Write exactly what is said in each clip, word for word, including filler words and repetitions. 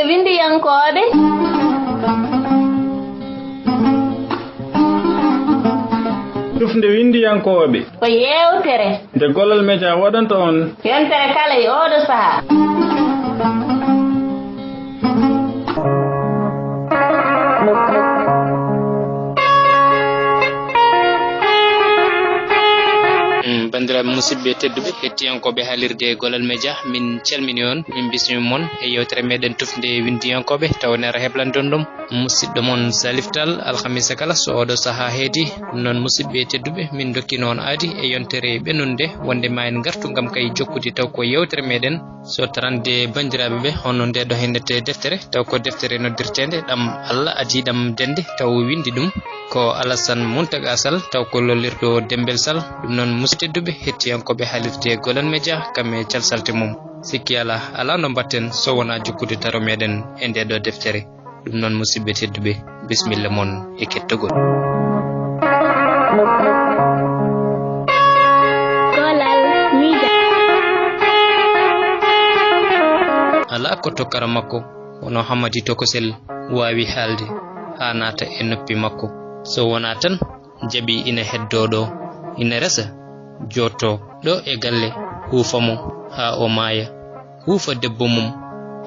Winndiyankooɓe. Tufnde winndiyankooɓe. Ko yeewtere. Nde Golal Media waɗanta on. Yontere kala e ooɗo sahaa. Mm, banndiraaɓe musidɓe tedduɓe, hettiyankooɓe haalirde Golal Media, min calmini on, min bismima mon e yeewtere meɗen tufnde winndiyankooɓe, tawnere heblande on ɗum. Musidɗo mon Salif Tall, alhamisa kala so oɗo sahaa heedi. Ɗum noon, musidɓe tedduɓe, min dokkino on aadi e yontere ɓennunde, wonde ma en ngartu ngam kay jokkude taw ko yeewtere meɗen. So tarande banndiraaɓe ɓe, honno nde ɗo hennete deftere, taw ko deftere noddirteende Ɗam Allah adii ɗam dende, taw o winndi ɗum ko Alassane Mountaga Sall, taw ko lollirɗo Dembel Sall. Ɗum noon, musidɓe tedduɓe, hettiyankooɓe haalirde Golal Media, kam e calsalte mum. Sikki alaa, alaa no mbaɗten so wonaa jokkude daro meɗen e nde ɗo deftere. Ɗum noon, musidɓe tedduɓe, bisimilla mon e kettogol. Golal Media. Alaa ko tokkara makko, hono Hammadi Tokosel waawi haalde haa naata e noppi makko, so wonaa tan jaɓi ina heddoo ɗo, ina resa, jooɗtoo ɗo e galle, huufa mo haa o maaya, huufa debbo mum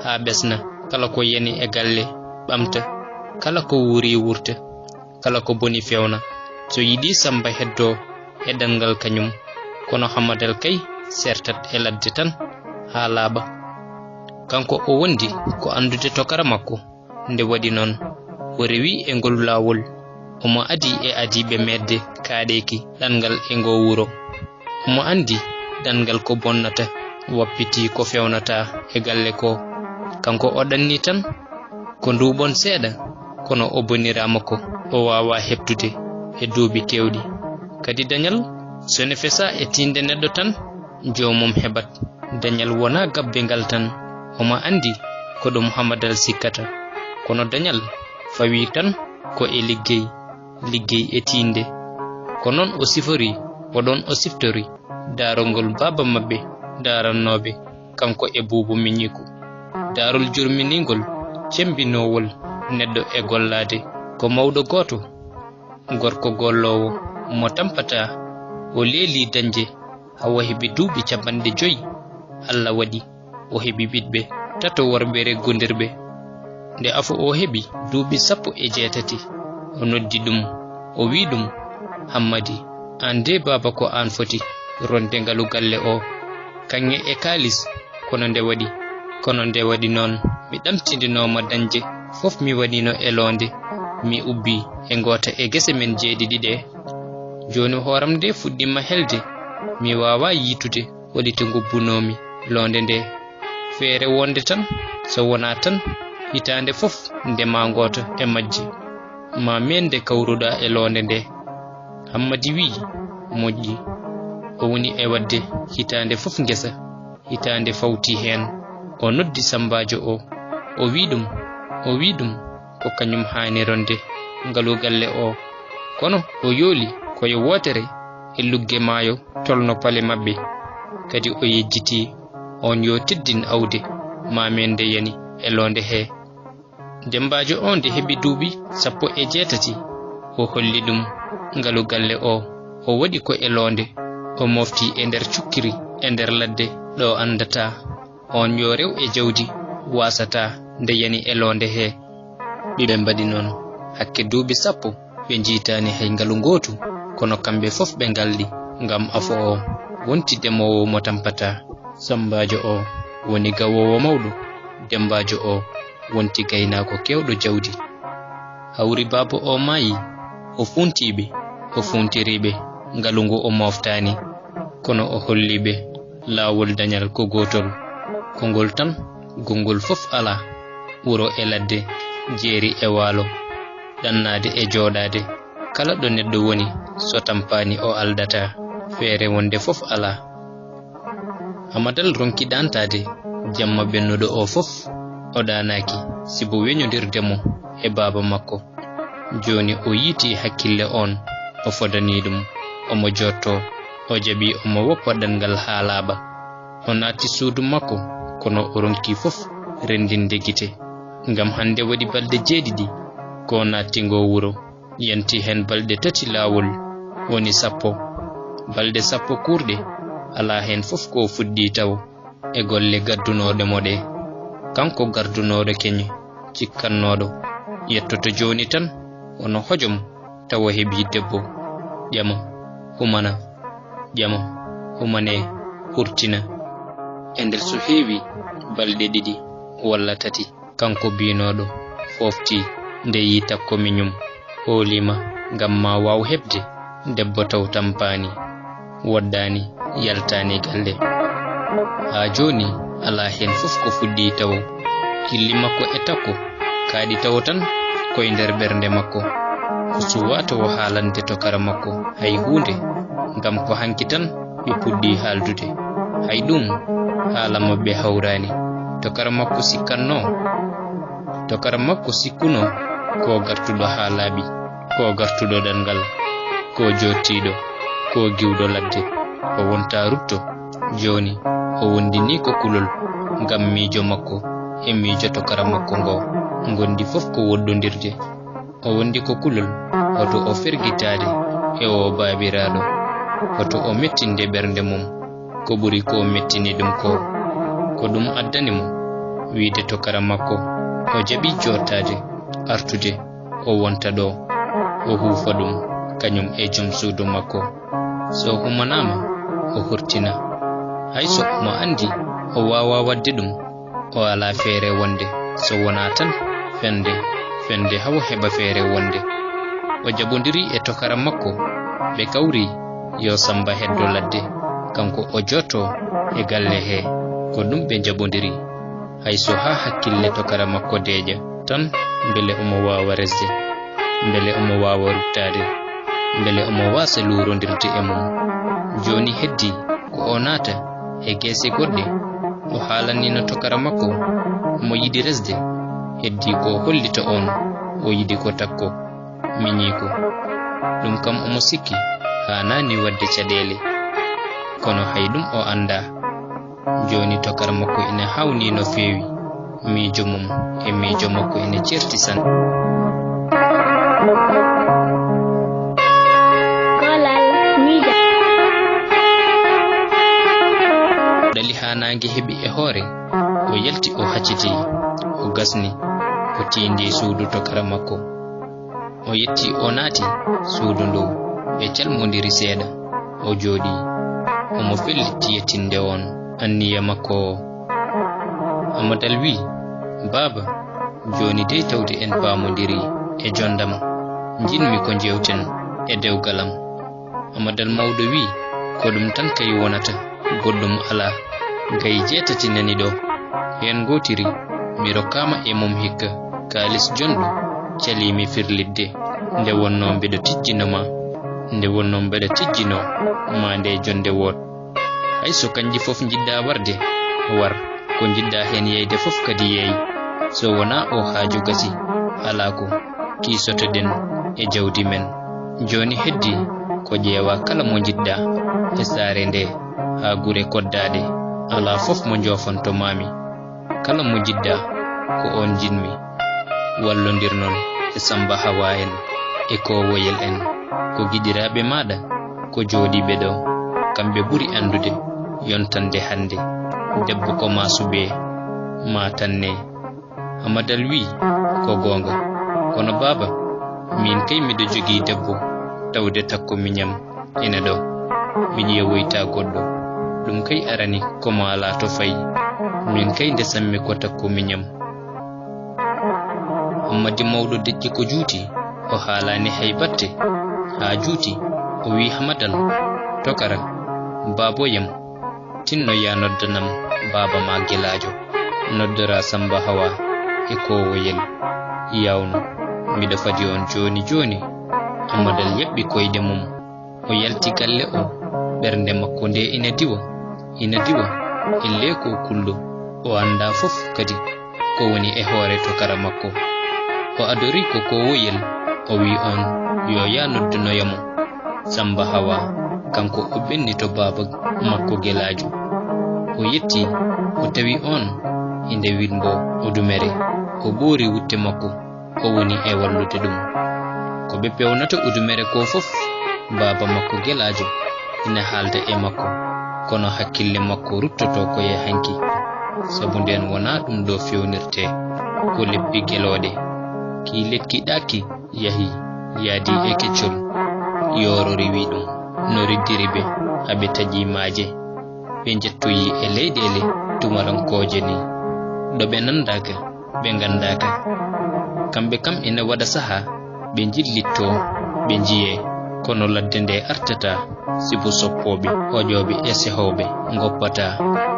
haa ɓesna. Kala ko yani e galle ɓamta, kala ko wuuri wurta, kala ko boni feewna. So yiɗi Sammba heddoo e ɗanngal kañum, kono Hammadal kay sertat e ladde tan haa laaɓa. Kanko o wondi ko anndude tokara makko. Nde waɗi noon, o rewi e ngol laawol, omo adii e adiiɓe meeɗde kaaɗeeki ɗanngal e ngoo wuro. Omo anndi ɗanngal ko bonnata, wappiti ko feewnata e galle koo. Kanko o ɗanni tan ko nduuɓon seeɗa, kono o boniraama ko o waawaa heɓtude e duuɓi keewɗi. Kadi dañal, so ne fesaa e tiinde neɗɗo tan, joomum heɓat. Dañal wonaa gabbe ngal tan, omo anndi ko ɗum Hammadal sikkata. Kono dañal fawii tan ko e liggey, liggey e tiinde. Ko noon o siforii, ko ɗoon o siftori daarongol baaba maɓɓe daarannooɓe, kanko e Buubu Miñiku. Daarol jurminiingol, cemmbinoowol neɗɗo e gollaade. Ko mawɗo gooto, gorko golloowo, mo tampataa, o leelii dañde haa o heɓi duuɓi cappanɗe joy. Alla waɗi o heɓi ɓiɗɓe tato worɓe reggondirɓe. Nde afo o heɓi duuɓi sappo e jeetati, o noddi ɗum, o wi'i ɗum, "Hammadi, aan de baaba ko aan foti ronde ngalu galle o, kaŋŋe e kaalis, kono nde waɗi, kono nde waɗi noon, mi ɗamtindinooma dañde fof mi waɗino e loonde, mi ubbi e ngoota e gese men jeeɗiɗi ɗe. Jooni hooram nde fuɗɗiima helde, mi waawaa yiitude holi to ngobbunoomi loonde nde. Feere wonde tan, so wonaa tan, hitaande fof ndema ngoota e majje, ma meen nde kawruɗaa e loonde nde." Hammadi wi'i, "Moƴƴi." O woni e waɗde hitaande fof ngesa, hitaande fawti heen. O noddi sambaajo o, o wi'i ɗum, o wi'i ɗum ko kañum haani ronde ngalu galle o. Kono o yooli koye wootere e lugge maayo tolno pale maɓɓe. Kadi o yejjiti oon yo teddin awde ma meen nde yani e loonde hee. Demmbaajo o nde heɓi duuɓi sappo e jeetati, o holli ɗum ngalu galle o, o waɗi ko e loonde, o mofti e nder cukkiri e nder ladde ɗo anndataa. Oon yo rew e jawdi waasataa nde yani e loonde hee. Ɓe mbaɗi noon hakke duuɓi sappo, ɓe njiitaani hay ngalu ngootu, kono kamɓe fof ɓe ngalɗi ngam afo o wonti demoowo mo tampataa. Sambaajo o woni gawoowo mawɗo, demmbaajo o wonti gaynaako keewɗo jawdi. Hawri baaba o maayi, o fuuntii ɓe, o fuuntirii ɓe, ngalu ngu o mooftaani, kono o hollii ɓe laawol dañal ko gootol, ko ngol tan, gonngol fof alaa, wuro e ladde, jeeri e waalo, ɗannaade e jooɗaade. Kala ɗo neɗɗo woni, so tampaani o aldataa, feere wonde fof alaa. Hamadal ronki ɗaantaade, jamma ɓennuɗo o fof, o ɗaanaaki, sibu weñondirde mo e baaba makko. Jooni o yiiti hakkille oon, o fodanii ɗum, omo jooɗtoo, o jaɓi omo woppa ɗanngal haa laaɓa. O naati suudu makko, kono o ronki fof renndinde gite. Ngam hannde waɗi balɗe jeeɗiɗi ko o naatti ngoo wuro, yanti heen balɗe tati laawol, woni sappo. Balɗe sappo kuurɗe, alaa heen fof ko o fuɗɗii tawo e golle gaddunooɗe mo ɗee. Kanko gardunooɗo keñe, cikkannooɗo, yettoto jooni tan, wano hojom, tawa heɓii debbo, ƴama, humana, ƴama, humanee, hurtina. E nder so heewi balɗe ɗiɗi walla tati, kanko biynooɗo fooftii nde yii takko miñum, hooliima ngam maa waaw heɓde debbo taw tampaani, woddaani, yaltaani galle. Haa jooni, alaa heen fof ko fuɗɗii tawo. Gilli makko e takko kaaɗi tawo tan koye nder ɓernde makko. O suwaa tawo haalande tokara makko hay huunde, ngam ko hanki tan ɓe puɗɗii haaldude. Hay ɗuum, haala maɓɓe hawraani. Tokara makko sikkannoo, tokara makko sikkunoo ko gartuɗo haa laaɓi, ko gartuɗo ɗanngal, ko jooɗtiiɗo, ko giwɗo ladde. O wontaa rutto. Jooni, o wonndinii ko kulol ngam miijo makko e miijo tokara makko ngoo. Ngondi fof ko woɗɗondirde. O wondi ko kulol, hoto o fergitaade e oo baabiraaɗo, hoto o mettinde ɓernde mum ko ɓuri ko o mettini ɗum ko. Ko ɗum addani mo wiyde tokara makko, o jaɓi jooɗtaade, artude, o wonta ɗo, o huufa ɗum, kañum e joom suudu makko. So humanaama, o hurtina. Hay so omo anndi o waawaa waɗde ɗum, o alaa feere wonde so wonaa tan fende, fende haa o heɓa feere wonde. O jaɓondiri e tokara makko, ɓe kawri yo Samba heddo ladde, kanko o jooɗto e galle hee. Ko ɗum ɓe njaɓondiri. Hay so haa hakkille tokara makko deeƴa tan, mbele omo waawa resde, mbele omo waawa ruttaade, mbele omo waasa luurondirde e mum. Jooni heddii ko o naata e geese goɗɗe, o haalanino tokara makko mo yiɗi resde, heddii ko o hollita oon o yiɗi ko takko, miñiiko. Ɗum kam omo sikki haanaani waɗde caɗeele, kono hay ɗum o anndaa. Jooni tokara makko ina haawnii no feewi miijo mum e miijo makko ina ceerti sanne. Kolal miijo. Ɗali haa naange heɓi e hoore, o yalti, o hacciti, o gasni, o tiindi e suudu tokara makko. O yetti, o naati suudu ndu, ɓe calmondiri seeɗa. O jooɗii, omo felliti yettinde oon anniya makko o. Amadal wiyi, "Baaba, jooni dey tawde en paamondirii e jonndam, njiɗmi ko njeewten e dewgal am." Amadal mawɗo wiyi, "Ko ɗum tan kay wonata, goɗɗum alaa. Gayi jeetati nani ɗo, heen ngootiri mi rokkaama e mum hikka kaalis jonɗo, caliimi firlitde. Nde wonnoo mbeɗa tijjino ma, nde wonnoo mbeɗa tijjino ma nde jonnde woot. Hay so kanji fof njiɗɗaa warde, war. Ko njiɗɗaa heen yeyde fof kadi yeey. So wonaa oo haaju gasi, alaa ko kiisotoɗen e jawdi men. Jooni heddii ko ƴeewaa kala mo njiɗɗaa e saare nde haa gure koddaaɗe, alaa fof mo njoofanto maami. Kala mo njiɗɗaa ko oon njiɗmi. Wallondir noon e Samba Hawa en e Koowoyel en. Ko giɗiraaɓe maaɗa ko jooɗiiɓe ɗo. Kamɓe ɓuri anndude yontande hannde. Debbo ko maa suɓee, maa tannee." Amadal wiyi, "Ko goonga. Kono baaba, miin kay miɗo jogii debbo, tawde takko miñam ina ɗo. Mi ƴeewoyta goɗɗo. Ɗum kay arani ko maa laato fayi. Miin kay ndesanmi ko takko miñam." Hammadi mawɗo deƴƴi ko juuti, o haalaani hay batte. Haa juuti, o wiyi, "Hamadal, tokara, baaboyam, tinno yaa noddanam baaba ma gelaajo, noddora Samba Hawa e Koowoyel. Yawno, miɗo fadi on jooni jooni." Amadal yaɓɓi koyɗe mum, o yalti galle o, ɓernde makko nde ina diwa, ina diwa, ellee ko kulɗo, o anndaa fof kadi ko woni e hoore tokara makko. O adori ko Koowoyel, o wiyi on yo yaa noddunoya mo Samba Hawa, kanko o ɓenni to baaba makko gelaajo. O yetti, o tawi on inde wimbo Odumere. ko ɓuri wutte makko, o woni e wallude ɗum. Ko ɓe peewnata udumere ko fof, baaba makko Gelaajo ina haalda e makko, kono hakkille makko ruttoto ko e hanki, sabu ndeen wonaa ɗum ɗo feewnirtee, ko leppi gelooɗe. Kii lekki ɗaaki yahi, yaadi e keccol, yooro rewi ɗum, no riddiri ɓe, haa ɓe taƴi maaje. Ɓe njettoyi e leyɗeele tumarankooje ni, ɗo ɓe nanndaaka, ɓe nganndaaka. Kamɓe kam ina waɗa sahaa ɓe njillittoo, ɓe njiyee, kono ladde nde artata, sibu soppooɓe, hoƴooɓe e sehooɓe ngoppata,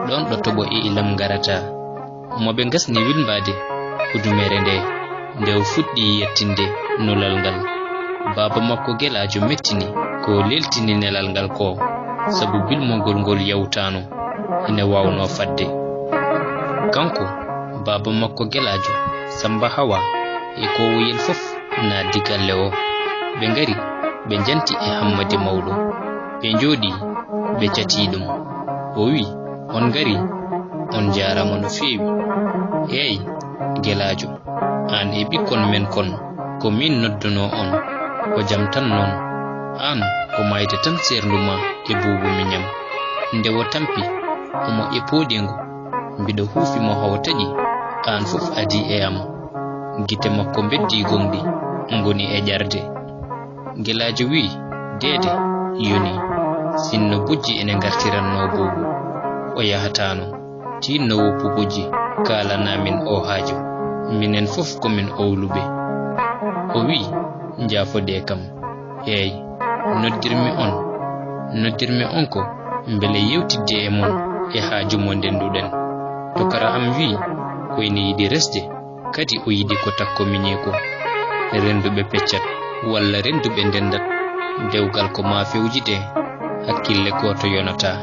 ɗoon ɗo toɓo e ilam ngarata. Mo ɓe ngasni wilmbaade udumere nde, nde o fuɗɗi yettinde nulal ngal. Baaba makko Gelaajo mettini ko leeltini nelal ngal ko, sabu bilmongol ngol yawtaano, ina waawnoo fadde. Kanko, baaba makko Gelaajo, Sammba Hawa e koowoyel fof naatdi galle o. Ɓe ngari, ɓe njanti e Hammadi Mawɗo. Ɓe njooɗii, ɓe catii ɗum. O wi, "On ngari, on njaaraama no feewi." "Eey, Gelaajo, aan e ɓikkon men kon, ko miin noddunoo on, ko jam tan noon. Aan ko maayde tan seerndu ma e buubu miñam." Nde o tampi, omo e pooɗiingu, mbiɗo huufi mo hawo taƴi, aan fof adii e am. Gite makko mbeddii goongɗi, ngoni e ƴarde. Gelaajo wi, "Deede, yoni, sinno bojji ene ngartirannoo buubu, o yahataano. Tiinno woppu bojji, kaalanaa min o haaju. Minen fof ko min owluɓe." O wi, "Njaafodee kam. Eey, noddirmi on. Noddirmi on ko mbele yewtidde e mon e haaju mo ndennduɗen. Tokara am wi, ko ene yiɗi resde, kadi o yiɗi ko takko miñi ko. Rennduɓe peccat, walla rennduɓe ndenndat, dewgal ko maa fewjide, hakkille gooto yonataa.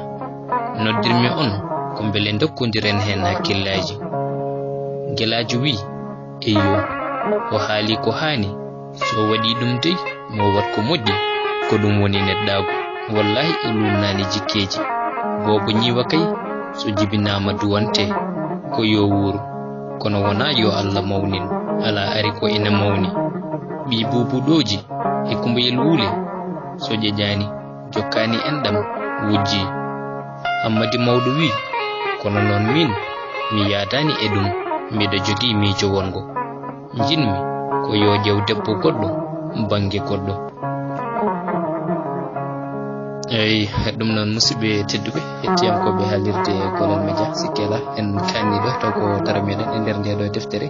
Noddirmi on ko mbele ndokkondiren heen hakkillaaji." Gelaajo wi, "Eyyo, o haali ko haani. So o waɗii ɗum dey, mo waɗ ko moƴƴi, ko ɗum woni neɗɗaagu. Wallaahi o luulnaani jikkeeji. Boobo ñiiwa kay, so jibinaama duwante, ko yo wuur. Kono wonaa yo Allah mawnin, alaa ari ko ina mawni. Ɓii buubuɗooji e kumbayel wuule, so ƴeƴaani, jokkaani enɗam, wujjii." Hammadi Mawɗo wi, "Kono noon miin, mi yaadaani e ɗum, mbiɗa jogii miijo wonngo. Njiɗmi ko yo ƴeew debbo goɗɗo, bannge goɗɗo." Eey, ɗum noon, musidɓe tedduɓe, hettiyankooɓe haalirde Golal Media, sikke alaa, en kaanniiɗo taw ko tara meɗen e nder nde ɗo deftere.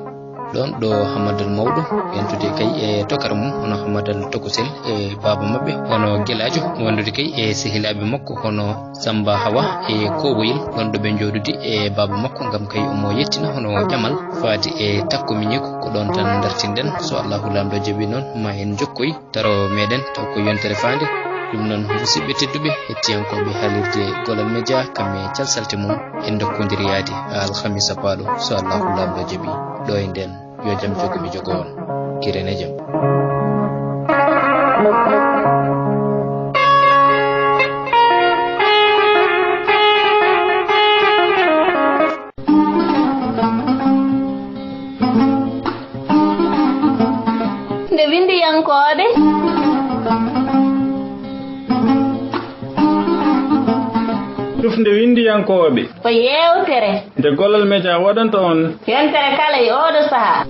Ɗoon ɗo Hammadal Mawɗo, yentude kay e tokara mum, hono Hammadal Tokosel e baaba maɓɓe, hono Gelaajo, wondude kay e sehilaaɓe makko, hono Sammba Hawa e Koowoyel, ɗoon ɗo ɓe njooɗodi e baaba makko, ngam kay omo yettina hono ƴamal faati e takko miñiiko. Ko ɗoon tan ndartinɗen, so Allahu Laamɗo jaɓi noon, ma en njokkoy taro meɗen taw ko yontere faande. Ɗum noon, musidɓe tedduɓe, hettiyankooɓe haalirde Golal Media, kam e calsalte mum, en ndokkondir yaade haa alhamisa paaɗo, so Allahu Laamɗo jaɓi. Ɗo e ndeen, yo jam jogo mi jogo on. Kiren e jam. Nde winndiyankooɓe. Tufnde winndiyankooɓe. Ko yeewtere. Nde Golal Media waɗanta on. Yontere kala e ooɗo sahaa.